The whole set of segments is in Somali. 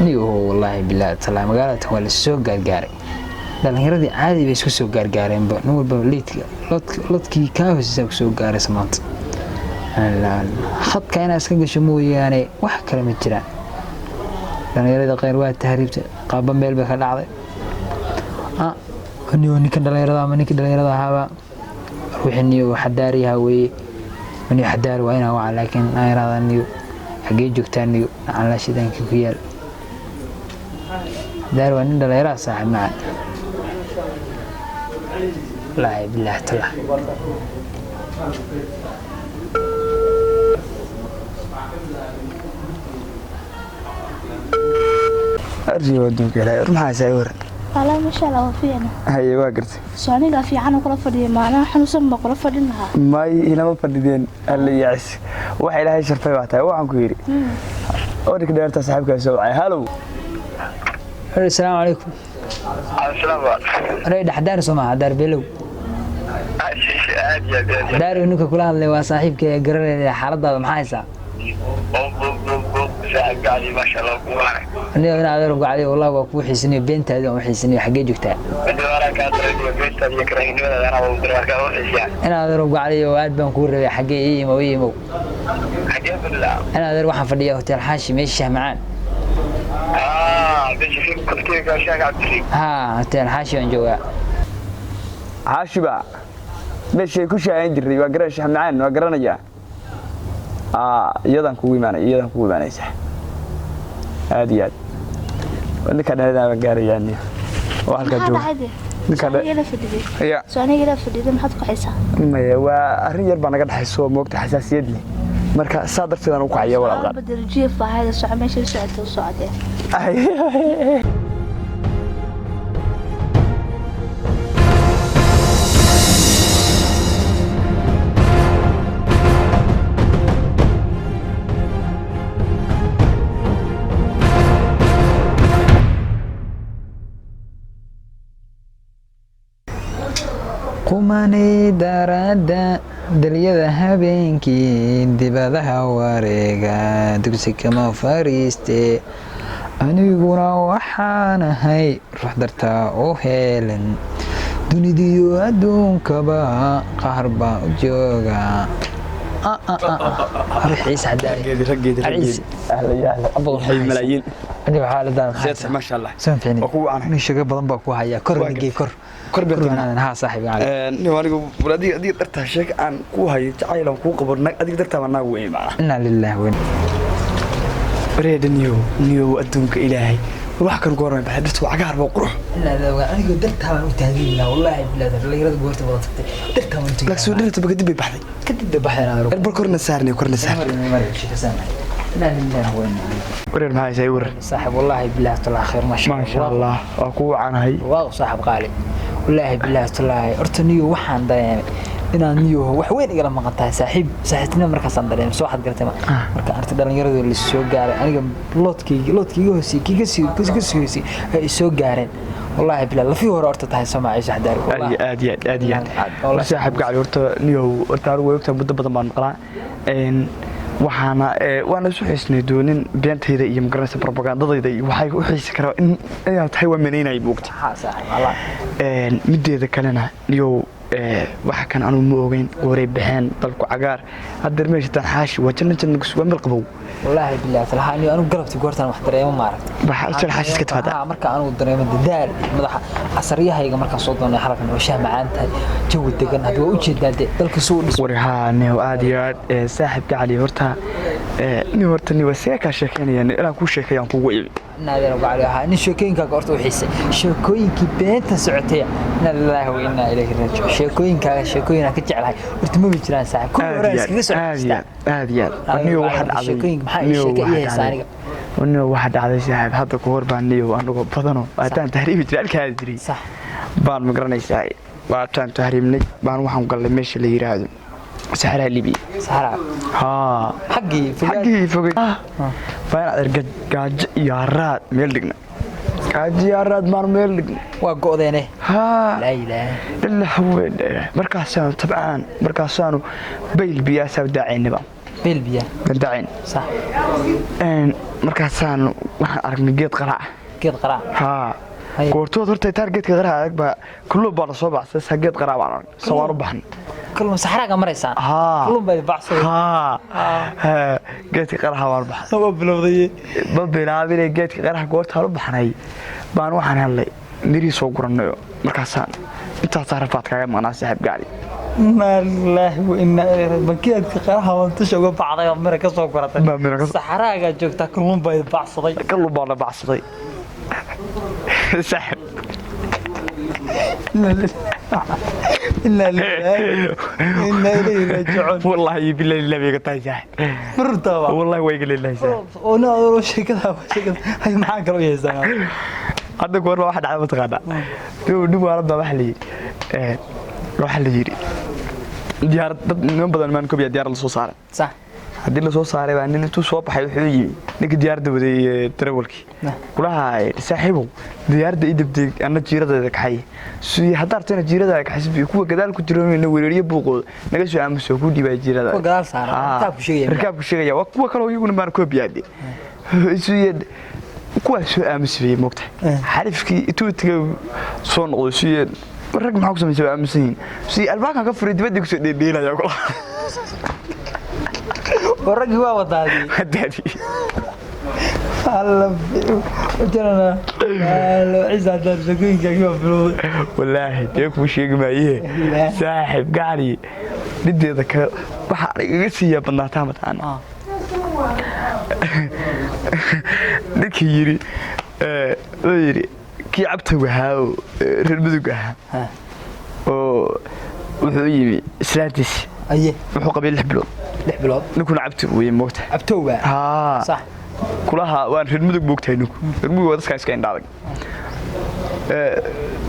Nigo, wallaahi bilaahi talaa, magaalada waa lasoo gaargaaray. Dhalinyaradii caadi bay isku soo gaargaareenba. Nin walbaba liidka lodkii kaa hooseysaa kusoo gaaraysa. Maanta khadka inaad iska gasho mooyaane, wax kale ma jiraan. Dhalinyaradii kheyr waa tahriibtay, qaaba meel bay ka dhacday. Niyo, ninkan dhalinyarada ama ninkii dhalinyarada ahaaba ruuxii niyo xadaariyaha weeye. Niyo, xadaari waa inaa waca, laakiin dhalinyarada, niyo, xaggee joogtaa? Niyo, nacala shidaankii ku yaal. Xadaari waa nin dhalinyaraha, saaxiib macan. Wallaahi bilaahi talaa. Arjigo adduunka Ilaahay, war maxaa isaa? Waran. Walahi masha Allah, waa fiicna. Haye, waa gartay. Soo anigaa fiican oo kula fadhiya, maalin xanuunsan baa kula fadhin lahaa. May, ilama fadhideen. Alle iyo cis, waxa Ilaahay sharfay baa tahay. Waxaan ku yidhi, oo ninka dheerta saaxiibkaa soo wacay. Halow. Asalaamu calaykum. Arey, xadaari soo maha? Xadaar below. Xadaari, ninka kula hadlay waa saaxiibka ee garanaya. Xaaladaada maxaa haysaa? Aniga in adeer gacday, wallahi waa kuu xiisinayo, beentaadi waan u xiisinayo. Xaggee joogtaa? In adeer gacday oo aad baan kuu rabay. Xaggee? Ii imow, ii imow. In adeer, waxaan fadhiyaa Hotel Xaashi, meesha shaah macaan. Haa, Hotel Xaashi baan joogaa. Xaashiba meeshay ku shaahayn jirnay waa garan. Shaah macaan waa garanayaa. Iyadaan kugu imaanay, iyadaan kugu imaanaysa. Aad iyo aad ninka dheeradaa baan gaarayaa, niyo oo halkaa Maxaa jooga. dhacay? Ninka Soo aniga la fadhiday. Ya. Soo aniga la fadhiday, maxaad ku haysaa? Maya, waa arrin yar baa naga dhexayso, moogta, xasaasiyad leh. Marka saa darteed aan u kacaya, walaal. Badal jiif baa hayda, soco meesha socota u socotee. Qumanay daraadda dalyada habeenkii dibadaha wareega, dugsi kama fariiste. Aniguna waxaan ahay ruux dartaa u heelan, dunidiyo adduunkaba qaar baa u jooga. Ruuxiisa xadaari. Raggeedi, raggeedi. Ahla ya ahla. Abba, waxay malaayiin. Adiga xaaladaan maxaa? Seed, maasha Allah. Soo fiicni. Waa kugu wacanay. Nin sheego badan baa ku haya. Kor Waa nigey, kor. Kor baa Kor tagnaa. baan haa, saaxiib cali. Nin anigu war adiga dartaa sheeg aan ku hayo, jacayl aan kuu qabo, adiga dartaa baa naag weyn macna. Inna lillahi wa Wareedha niyow, niyow, adduunka Ilaahay, war wax kan goormay baxay? Dhirtu waa cagaar, waa qurux. Inna lillahi, aniga dartaa baan u taagay lahaa. Wallahi billahi, dhalinyarada goorta wada tagtay dartaa baan u taagay. Laakiin soo dhirta kadib bay baxday. Kadib bay baxeen, adeer. Bal korna saarnay, korna saar. Inna lillahi wa inna ilaihi. Wareer, maxaa haysaa? Warar. Saaxiib, wallahi billahi talaa, khayr, ma sha Maasha Allah, waa kuu wacanahay. Waa saaxiib qaali, wallaahi billahi talaa. Horta niyo, waxaan dareemay inaad niyo wax weyn igala maqan tahay, saaxiib. Saaxiibtinimo markaasaan dareemay. Soo waxaad garatay ma marka aragtay dhalinyaradu la soo gaaray, aniga loodkayga hoosey, kiga sii ka sii hoosey ay soo gaareen. Wallaahi billahi, lafii hore horta tahay Soomaa Ciise Xadaari. Aad iyo aad iyo aad, aad iyo aad. War saaxiib gacali, horta niyow, horta anigu way ogtahay, muddo badan baan maqlaa. Waxaana waana isu xiisnay doonin beentayda iyo magaranaysa propagandadayda iyo waxay u xiisi karaa in inaad tahay waa manaynaya, moogta. Haa saaxiib, Allah. Mideeda kalena niyow, waxa kan anugu ma ogeyn gooray baxeen. Dalku cagaar haddeer, meesha tan Xaashi waa janno, janno waa meel qabow. Wallaahi billahi talaa, anigu galabtii goortaan wax dareemo, maaragtay. Waxa jir Xaashi iska timaada. Haa, marka anigu dareemo dadaal madaxa casaryahayga, markaan soo doonay halkan oo shaah macaan tahay, jawi degan, hadda waa ujeedaa dee dalka soo dhis. War haa niyow, aad iyo aad. Saaxiibka Cali, horta Nin horta nin waa see kaa sheekeynaya, inaan kuu sheekeeyaan kugu imi. Naadir gacali ahaa nin sheekooyinkaaga horta u xiisay, sheekooyinkii beenta socotay. Inna lillahi wa inna ilayhi raaji'uun. Sheekooyinkaaga sheekooyin aan ka jeclahay horta ma jiraan, saaxiib. Kuwii hore iskaga soo Aad iyo aad, aad iyo aad. Adiga Niyo baa waxa dhacday. Sheekooyinka maxaa ii Niyo sheeka ii waxa haysaa dhacday. aniga? Niyo waxa dhacday, saaxiib, hadda ku hor baan niyo anagoo badano haddaan tahriibi jiray, halkaa aadi jiray. Baan ma garanaysaa, waataan tahriibnay baan waxaan galnay meesha la yiraahdo Saxaraha Libiya. Saxara? Haa. Xaggii fogaad. Xaggii fogay baan adeer gaajo iyo haraad meel dhignay, gaajo iyo haraad baan meel dhignay. Waa go'deene. Haa. Laa ilaaha. Ilaa haween markaasaanu tabcaan, markaasaanu bayl biyaasaa daacaynaba. Beel biyaa. Daacayn. Markaasaanu waxaan aragnay geed qaraac. Geed qaraac. Haa. Haye. Goortood horta taar geedka qaraha adag baa kulluun baa lasoo baxsay, saa geed qaraa baan aragnay, soo waan u baxnay. Kalluun saxaraaga maraysaan? Haa. Kalluun baa bacsaday. Haa haa, geedka qaraha waan u baxnay. Waa bilowday. Ma bilaabine, geedka qaraha goortaan u baxnay baan waxaan helnay mirihii, soo guranayo. Markaasaan intaasaa rafaad kaaga maqnaa, saaxiib gaari. Inna lillahi wa inna ilayhi raaji'uun. Bankiyaadka qaraha waan tusha uga baxday oo mira ka soo guratay. Baa mira ka soo- Saxaraagaa joogtaa, kalluun baa bacsaday. Kalluun baa la baxsaday, saaxiib. Inna lillahi wa inna ilayhi raaji'uun. Wallaahi billahi la iga tahay, saaxiib. Ma runtaa ba? Wallahi waa iga leeyahay, saaxiib. Oo na oo sheekada waa sheekada. Hay, maxaa kaloo yeesaan? Hadda goor baa waxa dhacday mataqaanaa, dhib waalan baa waxa la yidhi, waxa la yidhi diyaarad dad niman badan maan kobiya diyaarad la soo saaray. Haddii la soo saaray baa nin intuu soo baxay wuxuu yimi ninka diyaaradda waday, darawalkii. Kulaha, saaxiibow, diyaaradda ii debdeg, anna jiiradeeda kaxay si haddaa rabto inaad jiiradaada kaxaysid, kuwa gadaal ku jiro na wereeriyo buuqooda naga soo aamuso ku dhiibaa jiirada. Kuwa gadaal saaran, rakaabku sheegaya miyaa? Rakaabku sheegaya waa kuwa kaloo iyaguna maan koobiyaade suye kuwaas soo aamusayay moogta. Xarifkii intuu tagay soo noqday, suye rag maxaa ku samaysay, waa aamusan yihiin, si albaabkan ka furay dibadda kusoo dheedheelaya kula. Oo raggii waa wadaadii. Hadaadi. Alla jarana. Alla ciisa hadda sheekooyinkaagii waa bilowday. Wallaahi dee kuu sheegi maaye, saaxiib gacali, mideeda kale waxaa igaga siiyaa badnaataa mataqaana. Ninkii yidhi, wuxuu yidhi kii cabtag ahaa oo reer mudug ahaa oo wuxuu u yimi islaantiisi. Wuxuu qabay 6 bilood. 6 bilood. Ninkuna cabti weye moogta. Cabtowba. Haa. Kulaha waan reer mudug moogtahay, ninku reer mudug waa dadkaan iska indha adag.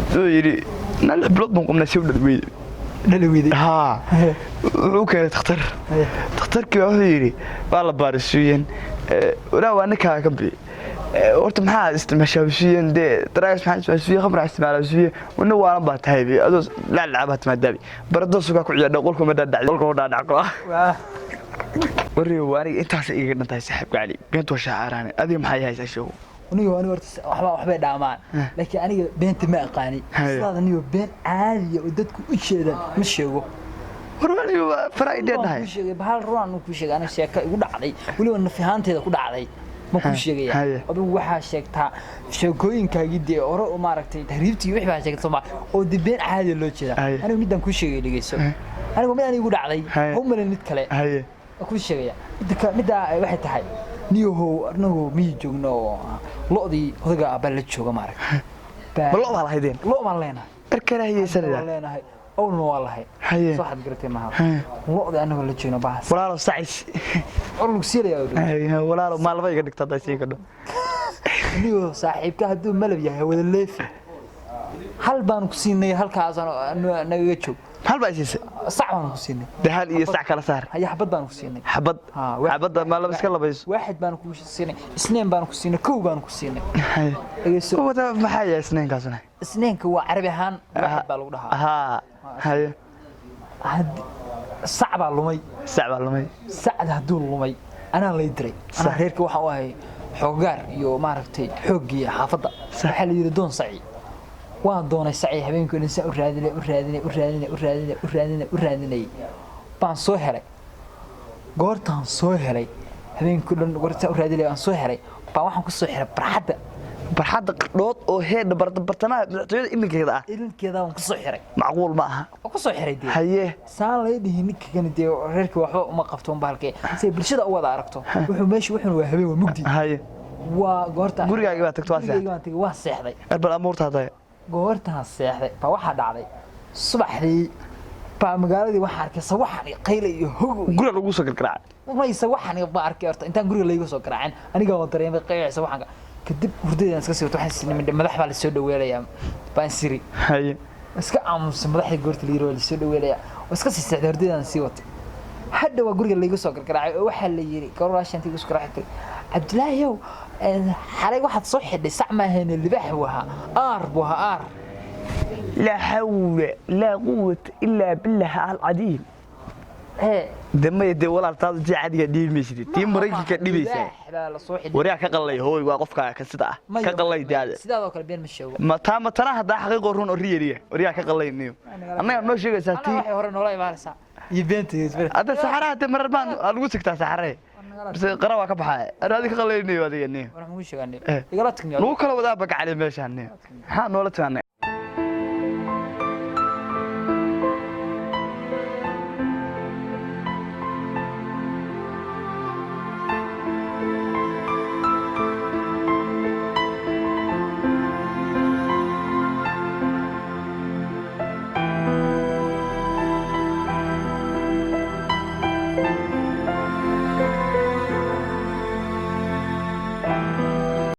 Wuxuu yidhi na 6 bilood baan qabnaa, si u dhal weyde. Dhali weyday. Haa, wuxuu keenay takhtar. Takhtarkii baa wuxuu yidhi waa la baaray, suuyen walaa waa ninkaa ka bi horta maxaa isticmaashaa, suuyen dee daragas maxaa isticmaashaa, suuyen khamra isticmaalaa, suuyen wana waalan baa tahay bi adoo laclaca baa timaadaabi barado sugaa ku ciyaadha qolka ma dhaadhac qolka ma dhaadhac kula. Warriyo aniga intaas igaga dhantahay, saaxiibka cali, beenta waa shacaaraane. Adiga maxaa haysaa sheego? Aniga horta waxba waxbay dhaamaan, laakiin aniga beenta ma aqaani. Sidaada aniga been caadiya oo dadku u jeedaan ma sheego. War aniga waa faraa idee Waan dhahay. kuu sheegay bahal runaan kuu sheegay. Aniga sheeko igu dhacday, weliba naf ahaanteeda ku dhacday ma kuu sheegaya. Adigu waxaa sheegtaa sheekooyinkaagii dee hore oo maaragtay tahriibtii wixii baa sheegtay Soomaa oo dee been caadiya loo jeedaa. Aniga midaan kuu sheegay dhegeyso. Anigu mid aniga igu dhacday ha u malin mid kale. Waan kuu sheegaya midda middaa waxay tahay niyahow anagu miyi joogno oo lo'dii odaga abbaa la jooga maaragtay. Ma lo' baa lahaydeen? Lo' baan leenahay. Arkaraahiyeysanaya. Waan leenahay, awlna waa lahay. Soo waxaad garatay maaha. Lo'da anagoo la joogno baa Walaalo sacis. Or lagu siinayaa. Walaalo maalba iga dhigta haddaa sii kadho. Niyo saaxiibka hadduu malab yahay wada leefi, hal baanu ku siinay, halkaas nagaga joog. Hal baa isiisay? Sac baanu ku siinay. Dee hal iyo sac kala saar. Haya, xabad baanu ku siinay. Xabad? Haa, Xabadda maalaba iska labayso. Waaxid baanu ku siinay, isniin baanu ku siinay, kow baanu ku siinay. Dhegeyso. Wada maxaa yahay isniinkaasuna? Isniinka waa carabi ahaan waaxid baa lagu dhahaa. Haa, haye. Sac baa lumay. Sac baa lumay. Sacda hadduu lumay anaa lay diray anaa. Reerka waxaan u ahay xoogaar iyo maaragtay xooggii xaafadda. Waxaa la yidhi doon saci. Waan doonay saci habeenkii dhan, saan u raadinay, u raadinay, u raadinay, u raadinay, u raadinay, u raadinay baan soo helay. Goortaan soo helay habeenkii dhan, goortaan u raadinay aan soo helay baan waxaan ku soo xiray barxadda. Barxadda Qardhood oo heedha bartamaha madaxtooyada iminkeeda ah? Ilinkeeda waan kusoo xiray. Macquul ma aha. Waan kusoo xiray dee. Haye. Saan lay dhihi ninkakani dee reerkii waxba uma qabto un bahalkee si ay bulshada u wada aragto wuxuu meesha wuxuuna waa habeen, waa mugdi. Haye. Waa goorta Gurigaagii baa tagto, waa seexatay? Gurigaygii baan tagay, waan seexday. Erbal amuurta hadaya. Goortaan seexday baa waxaa dhacday subaxdii baa magaaladii waxaa arkay sawaxan iyo qayla iyo hogo. Guriga lagu soo gargaraacay? May, sawaxan baa arkay horta intaan guriga layga soo garaacin. Aniga oo dareemay qayca sawaxanka kadib hurdadaan iska sii wato, waxaan sinimid madax baa lasoo dhaweelayaa baan siri. Haye. Iska aamusay. Madaxdii goorta la yiri waa lasoo dhaweelayaa, waa iska sii seexday, hurdadaan sii watay. Hadha waa guriga layga soo gargaraacay oo waxaa la yiri gabadha intii igu soo garaacay tiri, "Cabdilaahiyow, xalay waxaad soo xidhay sac maahayne, libaax buu ahaa, aar buu ahaa, aar." Laa xawla laa quwata ilaa billah alcadiim. Hee. De maya dee walaal, taadu tii caadiga dhiibi maysid, tii Maraykanka dhibaysaa. Libaax baa la soo xidhay. Waryaa, ka qallay hooy, waa qofka ka sida ah. Maya, ka qallay maya, daade. Sidaadoo kale been ma sheego. Ma taa ma tana haddaa xaqiiqo run oo riyariya, waryaa, ka qallay niyo, annaga noo sheegaysaa Anaa tii. Waxay hore noola imaanaysaa iyo beenta. Hadda saxaraha dee marar baan aa lagu sigtaa saxarahe, bise qara waa ka baxaya. Ana adiga ka qallaynayo adiga niyo. Waxaan kugu sheegaa Eh. igala tagniyo. Lagu kala wadaa bagacali meeshaan niyo, maxaa noola timaanay?